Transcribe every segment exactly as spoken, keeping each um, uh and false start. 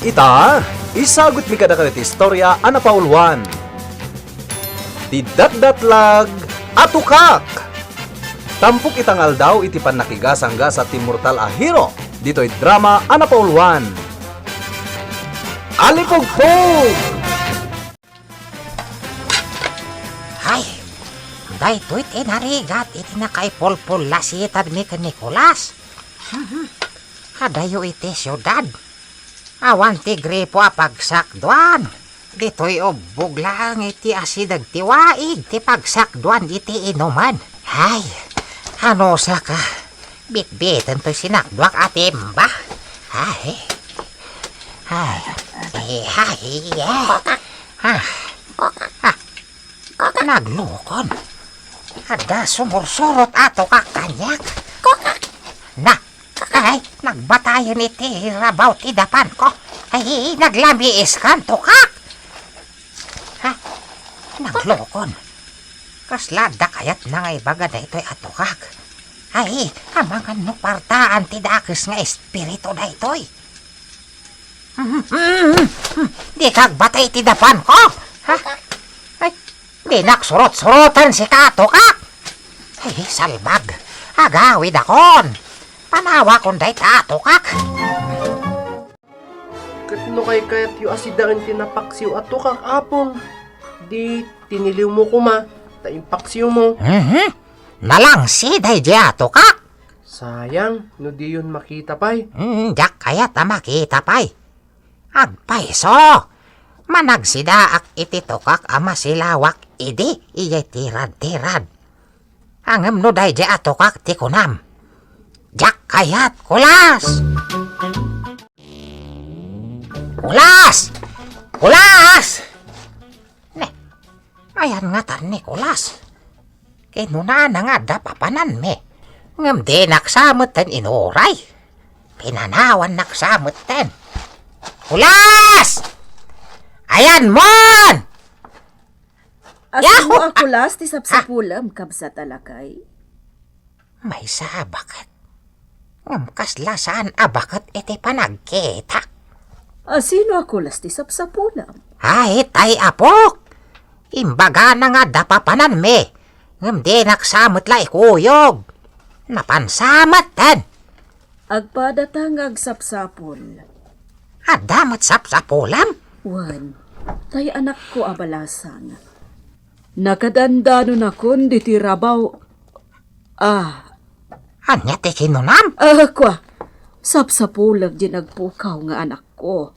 Ita, isagutmi kadakayo ti istorya a napauluan. Ti Datdatlag a Tukak. Tampok ita nga aldaw iti pannakigasanggasat ti mortal a hero ditoy drama a napauluan. Alipugpug! Hay, daytoy ti narigat iti nakaipulpullasitadmi ken Nicolas. Mhm. Adayo iti siudad. Awan ti gripo a pagsakduan. Ditoy ubbog laeng iti asideg ti waig ti pagsakduan iti inuman. Hay, anusaka. Bitbiten toy sinakduak a timba. Hay. Hay. Hay. Hay. Ah. Ah. Naglukon. Adda sumursurot a tukak kaniak. Na, ay, nagbatayen iti rabaw ti dapanko. Ay, naglamiiskan tukak. Ha? Naglukon. Kasla adda kayatna nga ibaga daytoy a tukak. Ay, amangan no partaan ti dakes nga espiritu daytoy. Dika agbatay iti dapanko? Ha? Ay, dinak surot-suroten sika a tukak. Ay, salbag. Agawidakon. Panawakon dayta a tukak. Ket no kaykayatyo a sidaen ti napaksiw a tukak, Apong, di tiniliwmo koma, ta impaksiwmo. Mhm. Nalangsi daydi a tukak. Sayang, no diyon makita pay. Hmm, diak kayat a makita pay. Agpayso! Managsidaak iti tukak a masilawak idi iyay tirad-tirad. Ngem no daydi a tukak ti kunam, diak kayat, kulas! Kulas! Kulas! Ne, ayan ngatan ni Kulas? Kinunana nga adda papananmi, ngem dinak sa metten inuray. Pinanawannak sa metten. Kulas! Ayanmon! Asino a kulas ti sapsapulem, kabsat a lakay? Maysa a baket. Ngem kasla saan a baket iti panagkitak. Asino a kulas ti sapsapulem? Ay, tay apok! Imbagana nga adda papananmi, ngem dinak sa met la ikuyog. Napan sa metten. Agpadata nga agsapsapul. Adda met sapsapulem? Wen, tay anakko a balasang. Nakadandanonakon ditoy rabaw. Ah. Ania ti kinunam? Ah, kua. Sapsapulek diay nagpukaw nga anakko.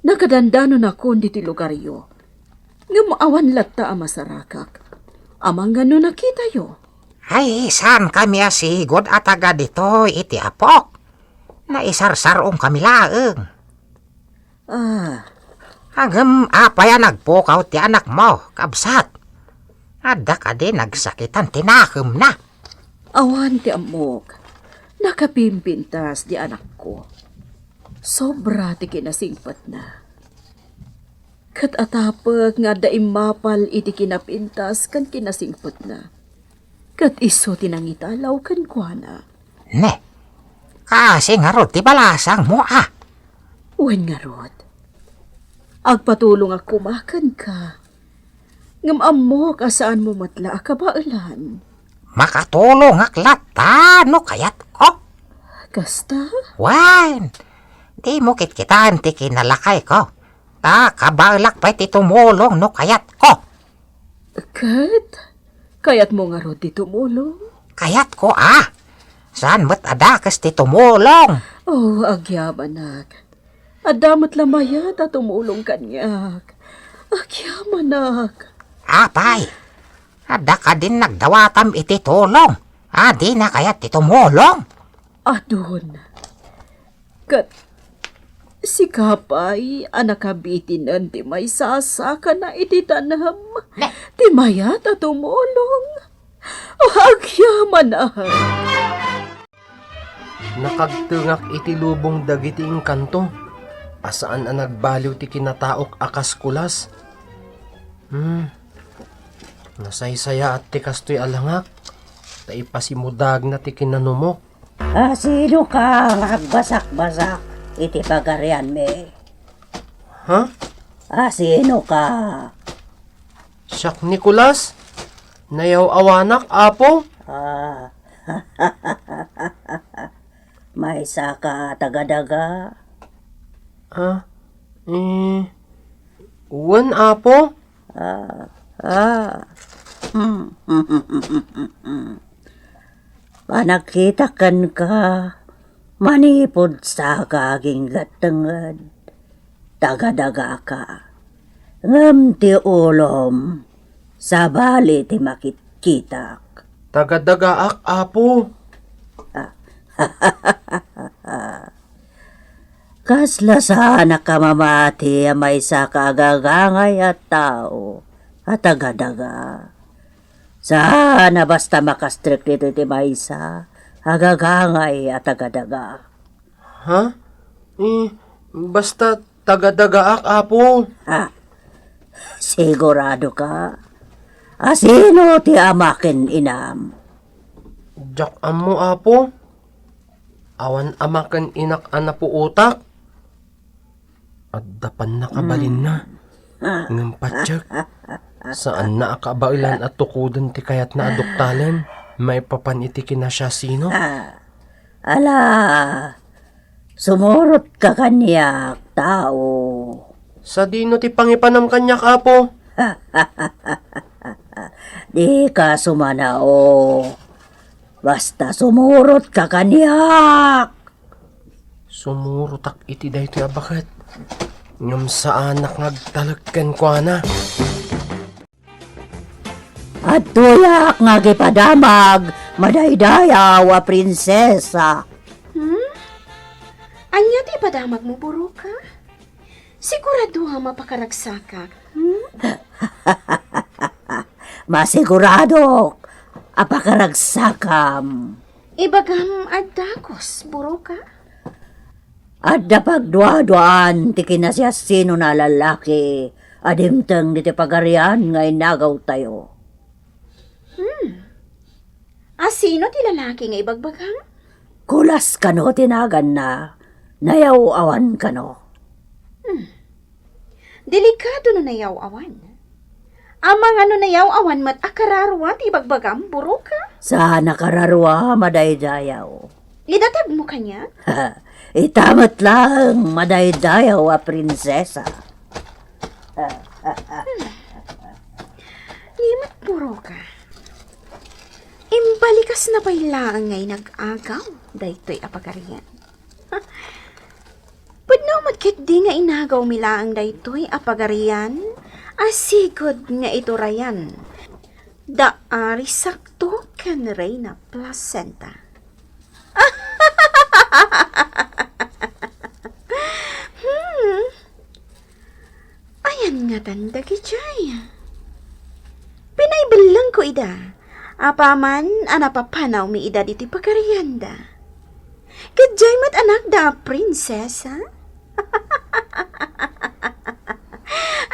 Nakadandanonakon ditoy lugaryo. Ngem awan latta a masarakak. Amangan no nakitayo. Ay, saankami a sigud a taga ditoy iti apok. Naisarsar-ongkami laeng. Ah. Ngem apay a nagpukaw ti anakmo, kabsat? Adda kadi nagsakitan ti nakemna? Awan ti ammok. Nakapimpintas diay anakko. Sobra ti kinasingpetna. Ket atapek nga adda immapal iti kinapintas ken kinasingpetna. Ket isu ti nangitalaw kenkuana. Ne, kaasi ngarud ti balasangmo a? Wen ngarud. Agpatulongak koma kenka. Ngem ammok a saanmo met la a kabaelan. Makatulongak latta no kayatko. Kasta? Wen, dimo kitkitaen ti kinalakayko. Ta kabaelak pay ti tumulong no kayatko. Ket kayatmo ngarud ti tumulong? Kayatko a. Saan met a dakes ti tumulong? Oh, agyamanak. Adda met la mayat a tumulong kaniak. Agyamanak. Apay, adda kadin nagdawatam iti tulong a dina kayat ti tumulong? Adun. Ket sika pay a nakabitinen ti maisasakana iti tanem, ti mayat a tumulong. Agyamanak. Nakagtengak iti lubong dagiti engkanto a saan a nagbaliw ti kinataok a kas kulas. Hmm. Nasaysayaat ti kastoy a langak, ta ipasimudagna ti kinanumok. Asinoka nga agbasakbasak? iti pagarianmi. Ha? Asino ka? Siak Nicolas. Nayaw-awanak, Apo. Ah. Maysa ka a taga-daga? Ah, eh, wen, Apo. Ah, ah. Hmm. Panagkitak kenka, manipud saka aginggattenged, taga-dagaka. Ngem ti ulom, sabali ti makitkitak. Taga-dagaak, Apo. Kasla saanak a mamati a maysa ka agagangay a tao a taga-daga. Saan a basta makastrek ditoy ti maysa a agagangay a taga-daga. Ha? Eh, basta taga-dagaak, Apo. Ha? Sigurado ka? Asino ti ama ken inam? Diak ammo, Apo. Awan ama ken inak a napuotak. Adda pannakabalinna. Hmm. Ngem patiek, saanna a kabaelan a tukoden ti kayatna a duktalen maipapan iti kinasiasino. Ah, ala, sumurot ka kaniak, tao. Sadino ti pangipanam kaniak, Apo? Di ka sumanao. Basta sumurot ka kaniak. Sumurotak iti daytoy a baket, ngem saanak nga agtalek kenkuana. Adtoyak nga agipadamag, madaydayaw a prinsesa. Hmm? Ania ti ipadamagmo, Buruka? Sigurado a mapakaragsakak, hmm? Masiguradok a pakaragsakam. Ibagam a dagus, Buruka? Adda pagduaduaan ti kinasiasino a lallaki a dimteng ditoy pagarian nga inagawtayo. Hmm. Asino ti lalaki nga ibagbagam? Kulas kano ti naganna, nayaw-awan kano. Hmm. Delikado no nayaw-awan. Amangan no nayaw-awan met a kararua ti ibagbagam, Buruka? Saan a kararua, madaydayaw. Idatagmo kaniak? Ita met laeng, madaydayaw a prinsesa. Ni met, Buruka. Imbalikasna pay laeng nga inag-agaw daytoy a pagarian. Pudno met ketdi nga inagawmi laeng daytoy a pagarian a sigud nga iturayan da Arisakto ken Reyna Placenta. Hmm. Ayan ngatan dagijay. Pinaibellengko ida, apaman a napapanawmi ida ditoy pagarianda. Ket diay met anakda a prinsesa?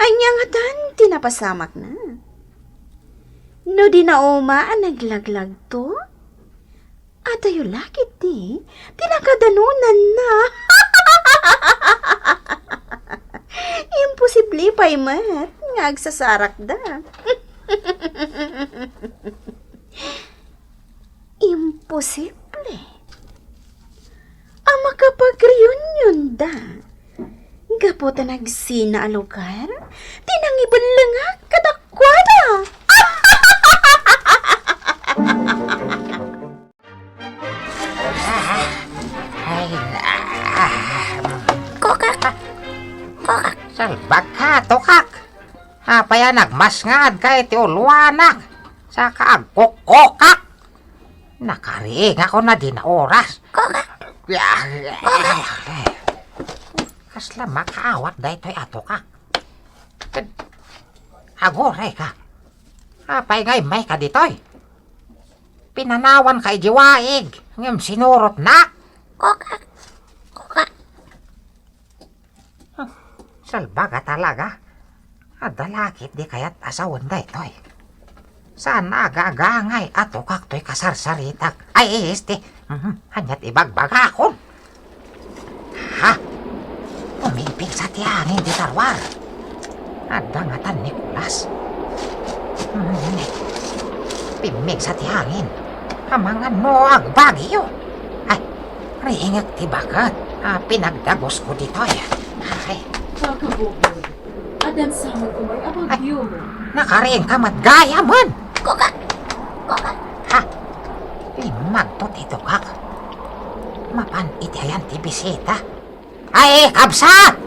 Ania ngatan ti napasamakna? No di nauma a naglaglagto, adayo la ketdi ti nakadanonanna. Imposible pay met nga agsasarakda. Imposible a makapagreunionda gapu ta nagsina a lugar ti nangibellengak kadakuada. Ay, ah. Kokak! Kokak! Salbag ka, Tokak! Apay a nagmasngad ka iti uluanak? Saka agkukkokak! Nakariingakon a di na oras. Kokak! Kokak! Kasla makaawat daytoy a Tokak. Ket aguray ka. Apay nga immay ka ditoy? Pinanawan ka iti waig, ngem sinurotnak. Kokak! Kokak! Salbag a talaga. Adda la ketdi kayat a sawen daytoy. Saan a agagangay a Tokak toy kasarsaritak. Ay, isti. Mhm, aniat ibagbagakon? Ha? Umigbigsa ti angin dita ruar. Adda ngatan ni Kulas. Hmm, pimmigsa ti angin. Amangan no agbagyo. Ay, riingek ti baket a pinagdagusko ditoy. Ay. Kakabubon, addan saman umay a bagyo. Nakariingka met gayamen. Kukak! Kukak! Ha? Limmagto ti tukak. Mapan iti ayan ti bisita. Ay, kabsat!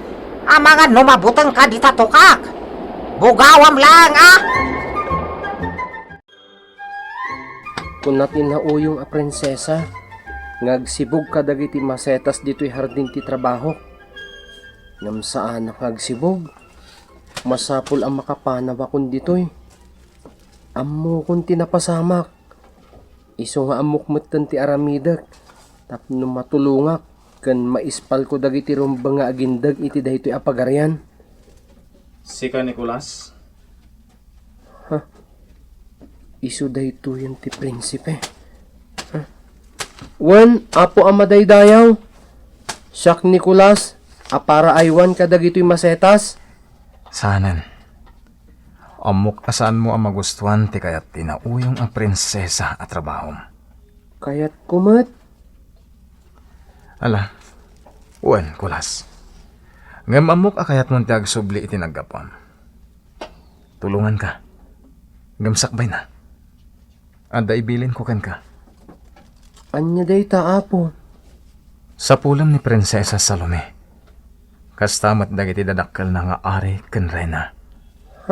Amangan no mabutengka dita tukak. Bugawam laeng, a! Kuna ti nauyong a prinsesa nga agsibog kadagiti masetas ditoy hardin ti trabahok. Ngem saanak nga agsibog. Masapul a makapanawakon ditoy. Ammokon ti napasamak. Isu nga ammok metten ti aramidek tapno matulongak ken maispalko dagiti rumbeng nga agindeg iti daytoy a pagarian. Sika, Nicolas? Ha? Isu daytoyen ti prinsipe? Ha? Wen, Apo a madaydayaw, siak Nicolas a para aywan kadagitoy masetas. Saanen. Ammok a saanmo a magustuan ti kayat ti nauyong a prinsesa a trabahom. Kayatko met. Ala, wen, Kulas. Ngem ammok a kayatmon ti agsubli iti naggapuam. Tulonganka. Ngem sakbayna, adda ibilinko kenka. Ania dayta, Apo? Sapulem ni Prinsesa Salome. Kasta met dagiti dadakkelna nga ari ken reyna.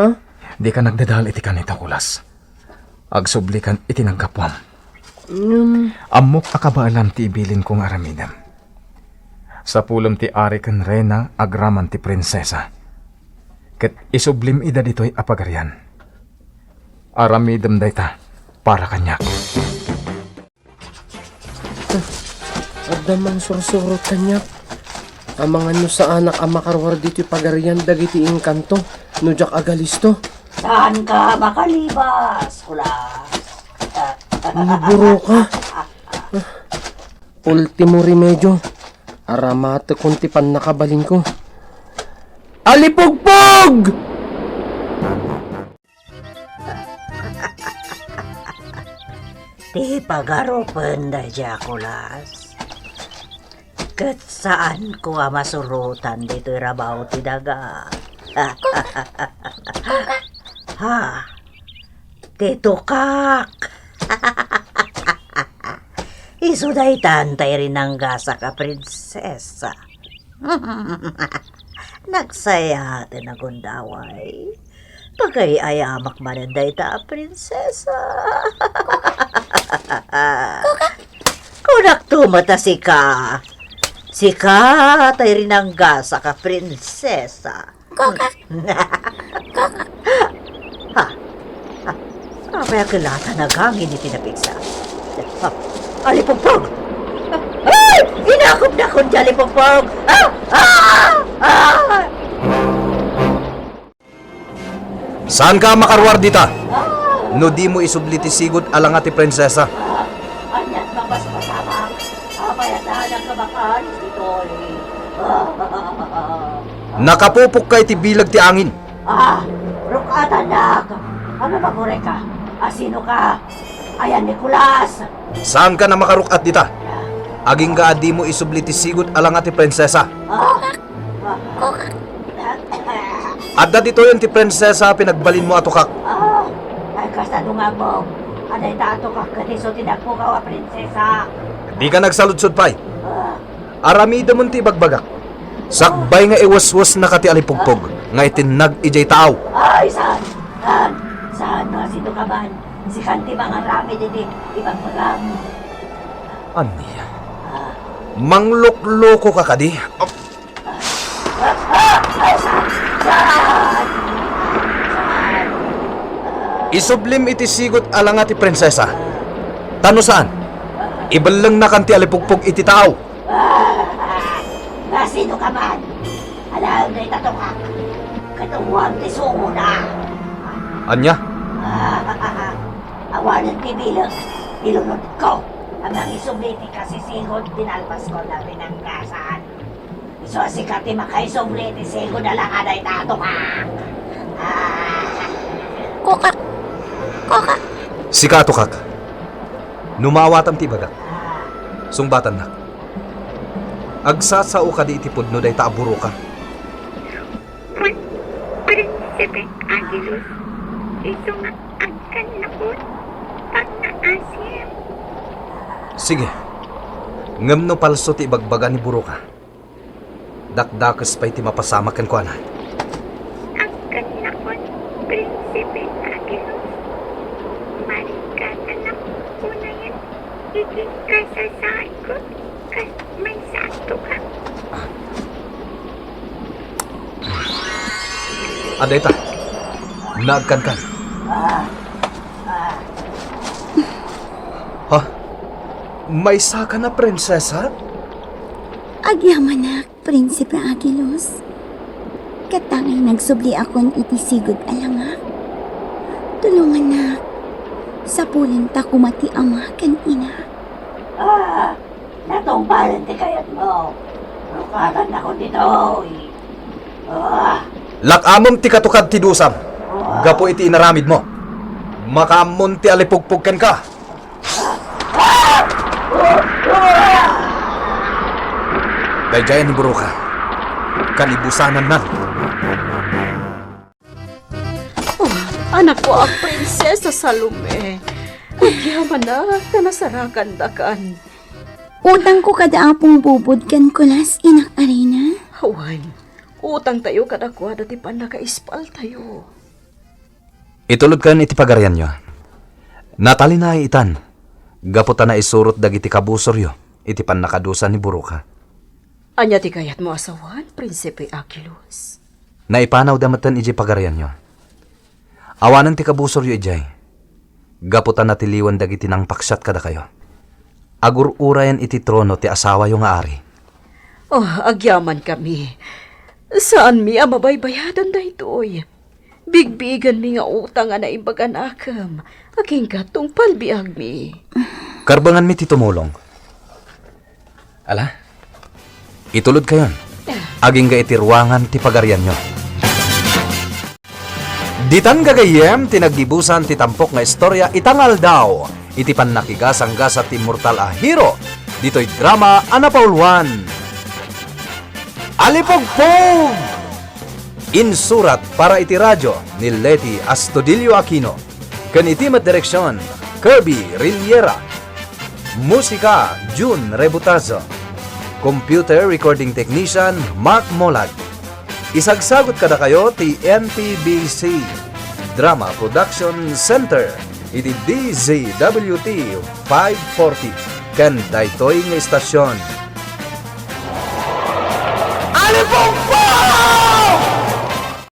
Ha? Dika nagdadael iti kanita, Kulas. Agsublikan iti naggapuam. Ngem ammok a kabaelam ti ibilinko nga aramidem. Sapulem ti ari ken reyna agraman ti prinsesa. Ket isublim ida ditoy a pagarian. Aramidem dayta para kaniak. Adda mangsursurot kaniak. Amangan no saanak a makaruar ditoy pagarian dagiti engkanto no diak agalisto. Saanka makalibas, Kulas. Naburoka. Ultimo remedio. Aramatekon ti pannakabalinko. Alipugpog! Ti pagarupen daydiay a Kulas. Ket saanko a masurotan ditoy rabaw ti daga. Ha? Ti tukak. Isu daytan tay rinanggasak a prinsesa. Nagsayaat a gundaway. Pagay-ayamak manen dayta a prinsesa. Kunakto met a sika. Sika tay rinanggasak a prinsesa. Kokak! Kokak! Ha? Ha? Apay a kelata nagangin iti napigsa? Ha? Alipugpog! Ay! Inakupnakon ti alipugpog! Ah! Ah! Ah! Saanka a makaruar dita? No dimo isubli ti sigud a langa ti prinsesa. Ania't mapaspasamak? Apay a saan a kabakan ditoy? Nakapupokka iti bileg ti angin. Ah, ruk-atannak! Ano ba, Kureka? Asino ka? Ayan, Nicolas! Saanka a makaruk-at dita? Agingga a dimo isubli ti sigud a langa ti prinsesa. Ah! Adda ditoyen ti prinsesa a pinagbalinmo a tukak. Ah! Ay, kasta dungagbog. Adda ita a tukak ket isu ti nagpukaw a prinsesa. Dika nagsaludsod pay. Ah! Aramidemon ti ibagbagak. Sakbay nga iweswesnaka ti alipugpog nga itinnag idiay taaw. Ay, saan? Saan? Saan nga sino ka man? Sikan ti mangaramid iti ibagbagam. Ania? Ah. Manglukluko ka kadi? Ah, ah, ay, saan? Saan? Saan? Isublim iti sigut a langa ti prinsesa. Ta no saan, ibellengnakan ti alipugpog iti taaw. Ah, nasino ka man? Alaem dayta tukak. Ket ummuam ti sungona. Ania? Ah, awanen ti bileg ti lunodko a mangisubli ti kasisigut ti nalpaskon a rinanggasan. So, sika ti makaisubli ti sigud a langada ita a tukak. Ah. Kokak! Kokak! Sika a tukak. No maawatam ti ibagak, sungbatannak. Agsasao kadi iti pudno dayta a buroka? Wen, Prinsipe Agilus, isu nga agkannakon pagnaasem. Sige. Ngem no palso ti ibagbaga ni buroka, dakdakes pay ti mapasamak kenkuana. Agkannakon, Prinsipe Agilus. Marikatanak unayen iti kasasaadko kas maysa a tukak. Adda ita. Naagkankan. Ha? Maysaka na, prinsesa? Agyamanak, Prinsipe Agilus. Ket ta ngay nagsubliakon iti sigud a langak. Tulongannak. Sapulen ta koma ti ama ken ina. Ah, natungbalen ti kayatmo. Rukatannakon ditoy. Ah, Lak-amem ti katukad ti dusam. Gapu iti inaramidmo, makaammon ti alipugpog kenka. Daydiay ni buroka. Kanibusanannan. Oh, anakko a Prinsesa Salome. Agyamanak ta nasarakandakan. Utangko kada Apong Bubod ken Kulas, Inak Arina. Awan, utangtayo kadakuada ti pannakaispaltayo. Itulodkayon iti pagarianyo. Natalinaay itan, gapu ta naisurot dagiti kabusoryo iti pannakadusa ni buroka. Ania ti kayatmo a sawen, Prinsipe Agilus? Naipanawda metten idiay pagarianyo. Awanen ti kabusoryo idiay, gapu ta natiliwan dagiti nangpaksiat kadakayo. Agur-urayan iti trono ti asawayo nga ari. Oh, agyamankami. Saanmi a mabaybayadan daytoy. Bigbigenmi nga utang a naimbag a nakem, agingga tungpal biagmi. Karbenganmi ti tumulong. Ala, itulodkayon. Agingga iti ruangan ti pagarianyo. Ditan gagayyem ti naggibusan ti tampok nga istorya ita nga aldaw iti pannakigasanggasa ti immortal a hero ditoy drama a napauluan. Alipugpog! Insurat para iti radio ni Leti Astudillo Aquino ken iti met direksion, Kirby Riliera. Musika, Jun Rebutazo. Computer recording technician, Mark Molag. Isagsagut kadakayo ti N P B C Drama Production Center iti D Z W T five forty ken daytoy nga istasion. Alipong